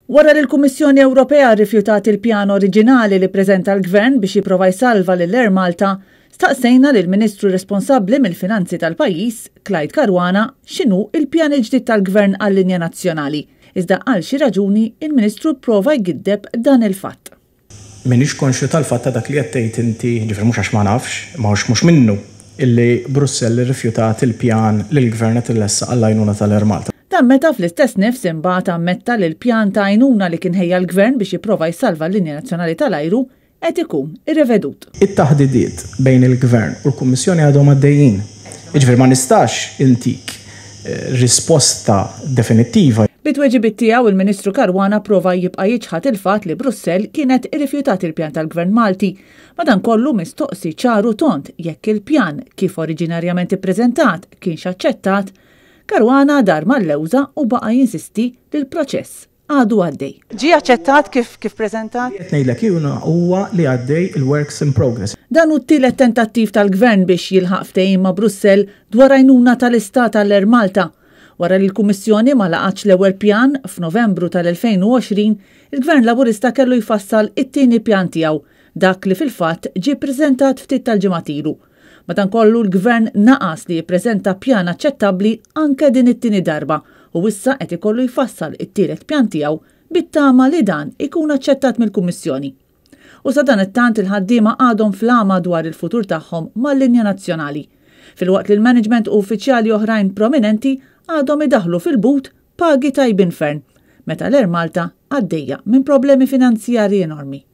Wara li l-Kummissjoni Ewropea rrifjutat il-pjan oriġinali li ppreżenta l-Gvern biex jipprova jsalva lil Air Malta, staqsejna lill-Ministru responsabbli mill-Finanzi tal-pajjiż, Clyde Caruana, x'inhu l-pjan il-ġdid tal-Gvern għal-linja nazzjonali. Iżda għal xi raġuni, il-Ministru pprova jgiddeb dan il-fatt. M'iniex konxju tal-fatt ta' dak li qed tgħid inti, jiġifieri mhux għax ma nafx, imma għax mhux minnu, illi Brussell irrifjutat il-pjan li l-Gvern qed ilessaq għall-għajnuna tal-Air Malta. Dan meta fl-istess nifs imbagħad ammetta li l-pjan ta' għajnuna li kien ħejja l-Gvern biex jipprova jsalva l-linja nazzjonali tal-ajru qed ikun irrevedut. It-taħdidiet bejn il-Gvern u l-Kummissjoni għadhom għaddejjin. Jiġifieri ma nistax intik risposta definittiva. Bit-tweġibiet tiegħu, il-Ministru Caruana pprova jibqa' jiċħad il-fatt li Brussell kienet irrifjutat il-pjan tal-Gvern Malti. Madankollu mistoqsi ċar u tond jekk il-pjan, kif oriġinarjament ippreżentat, kienx aċċettat, Caruana dar mal-lewża u baqa' jinsisti li l-proċess għadu għaddej. Ġie aċċettat kif kif preżentat? Li qed ngħidlek jiena huwa li għaddej il-works in progress. Dan hu t-tielet tentattiv tal-Gvern biex jilħaq ftehim ma' Brussell dwar għajnuna tal-Istat għall-Air Malta. Wara li l-Kummissjoni ma laqgħetx l-ewwel pjan, f'Novembru tal-2020, il-Gvern Laburista kellu jfassal it-tieni pjan tiegħu, dak li fil-fatt ġie ppreżentat ftit tal-ġimgħat ilu. Madankollu l-Gvern naqas li jippreżenta pjan aċċettabbli anke din it-tieni darba u issa qed ikollu jfassal it-tielet pjan tiegħu bit-tama li dan ikun aċċettat mill-Kummissjoni. U sadanittant il-ħaddiema għadhom fl-għama dwar il-futur tagħhom mal-linja nazzjonali, filwaqt li l-management u uffiċjali oħrajn prominenti għadhom idaħħlu fil-but pagi tajbin ferm, meta l-Air Malta għaddejja minn problemi finanzjarji enormi.